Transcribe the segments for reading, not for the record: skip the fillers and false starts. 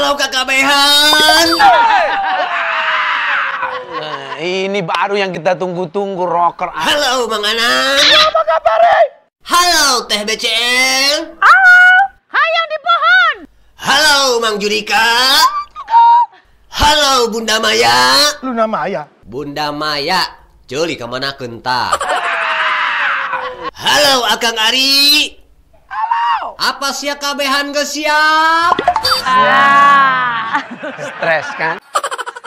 Halo kakabehan. Nah, ini baru yang kita tunggu-tunggu, rocker. Halo Mang Anang. Apa kabar? Halo Teh BCL. Halo. Hayang di pohon. Halo Mang Judika. Halo Bunda Maya. Luna Maya. Bunda Maya, ceuli kemana kenta. Halo Akang Ari. Halo. Apa sia kabehan geus siap? Ah. Stres kan?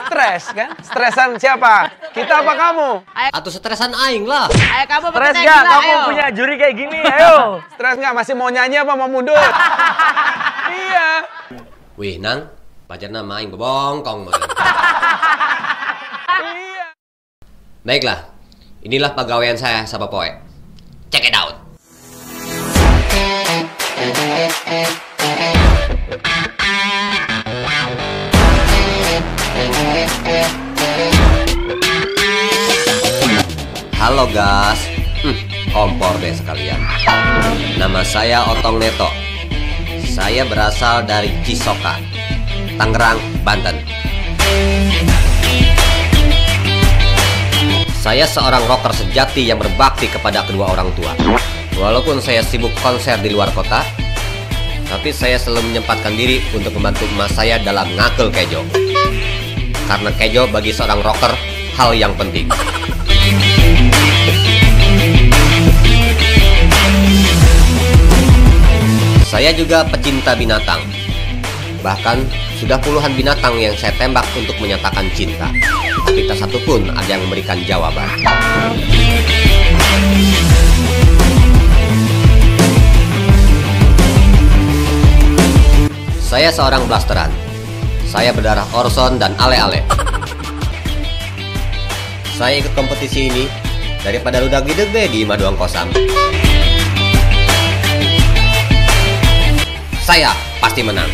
Stres kan? Stresan siapa? Kita apa kamu? Atau stresan aing lah. Ayo kamu stres gak? Kamu punya juri kayak gini, ayo. Stres gak? Masih mau nyanyi apa mau mundur? Iya. Wih, Nang, pacarna mah aing bebongkong. Iya. Baiklah, inilah pegawaian saya sapopoe. Check it out. Halo gas, kompor deh sekalian. Nama saya Otong Neto. Saya berasal dari Cisoka, Tangerang, Banten. Saya seorang rocker sejati yang berbakti kepada kedua orang tua. Walaupun saya sibuk konser di luar kota, tapi saya selalu menyempatkan diri untuk membantu emak saya dalam ngakel kejo. Karena kejo bagi seorang rocker hal yang penting. Saya juga pecinta binatang. Bahkan sudah puluhan binatang yang saya tembak untuk menyatakan cinta. Tapi tak satu pun ada yang memberikan jawaban. Saya seorang blasteran. Saya berdarah Orson dan ale-ale. Saya ikut kompetisi ini daripada ludah gideg be di Maduang Kosam. Saya pasti menang.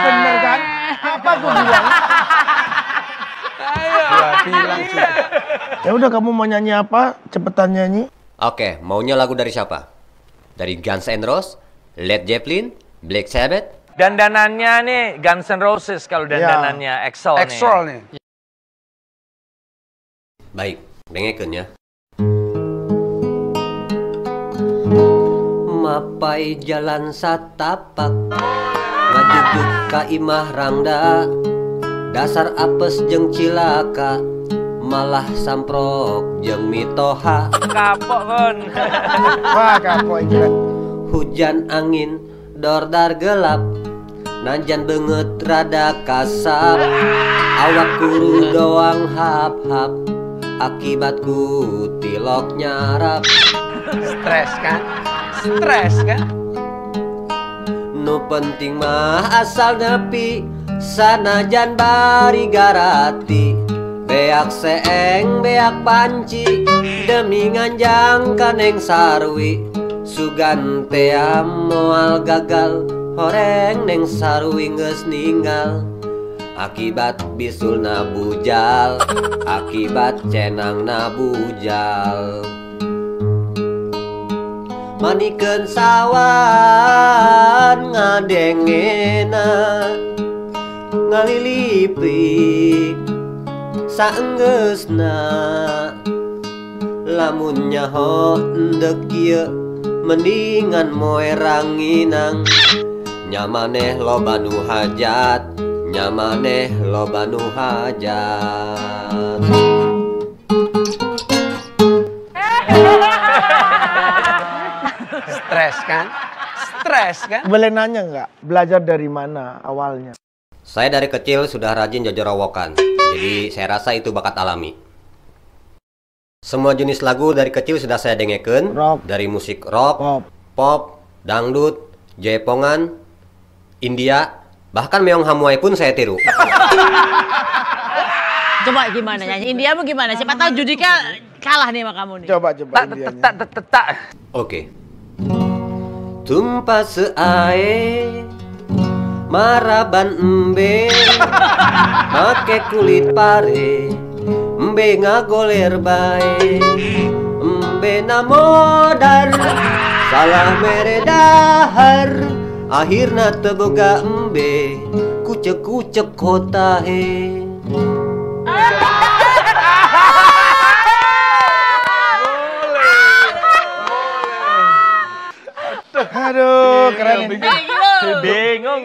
Bener kan? Apa gua bilang? Ayo. Gua bilang juga. Ya udah, kamu mau nyanyi apa? Cepetan nyanyi. Oke, maunya lagu dari siapa? Dari Guns N' Roses, Led Zeppelin, Black Sabbath. Dandanannya nih Guns N' Roses kalau dandanannya, ya. Axl nih. Axl nih. Baik, dengekeun ya. Mapai jalan satapak, ngajujug ka imah rangda, dasar apes jeung cilaka, malah samprok jeung mitoha. Kapok kon. Wah, kapok iki. Hujan angin dordar gelap, nanjan beungeut rada kasap, awak kuru doang hap-hap, akibat ku tilok nyarap. Stres kan? Stres kan? Nu penting mah asal nepi, sanajan bari garati, beak seeng beak panci, demi nganjang kaneng sarwi, sugan tea moal gagal, horeng neng sarwi geus ninggal, akibat bisulna bujal, akibat cenangna bujal. Manikeun sawan ngadengena, ngalilipik saenggeusna, lamun nyaho endek kieu mendingan moe ranginang, nyamaneh loba nu hajat, nyamaneh loba nu hajat. Stres kan? Stres kan? Boleh nanya nggak? Belajar dari mana awalnya? Saya dari kecil sudah rajin jojorowokan. Jadi saya rasa itu bakat alami. Semua jenis lagu dari kecil sudah saya dengekeun. Rock. Dari musik rock, pop, dangdut, jaipongan, India, bahkan Meong Hamuai pun saya tiru. Coba gimana nyanyi India mau gimana? Siapa tahu Judika kalah nih sama kamu nih. Coba Indianya. Tak. Oke. Tumpa seae maraban embe, make kulit pare, embe ngagoler bae, embe namodar, salah mere dahar, Akhirna teu boga embe, kucek-kucek kota he. Aduh, keren ini. Bingung.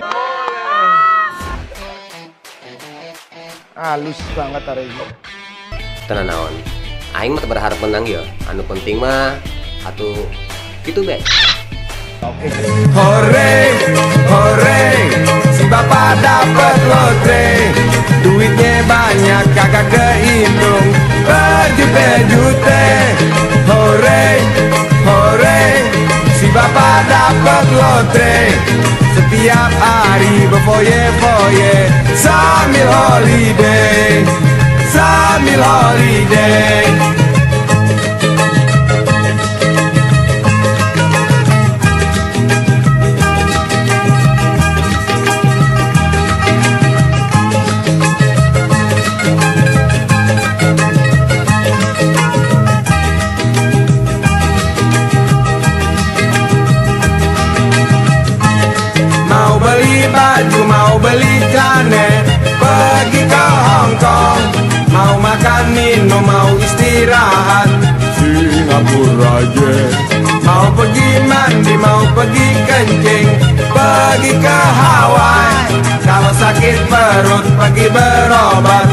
Halus banget hari ini. Tenang naon. Aing mah berharap menang ya. Anu penting mah atuh gitu be. Oke. Hore, hore, si bapak dapet lotre. Duitnya banyak kagak kehitung, berjuta-juta. Hore, hore, si bapak dapet lotre. Setiap hari berfoye-foye sambil holiday, sambil holiday. Baju mau beli celana, pergi ke Hong Kong. Mau makan minum, mau istirahat, Singapura aja. Mau pergi mandi, mau pergi kencing, pergi ke Hawaii. Kalau sakit perut, pergi berobat,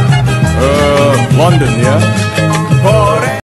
London ya.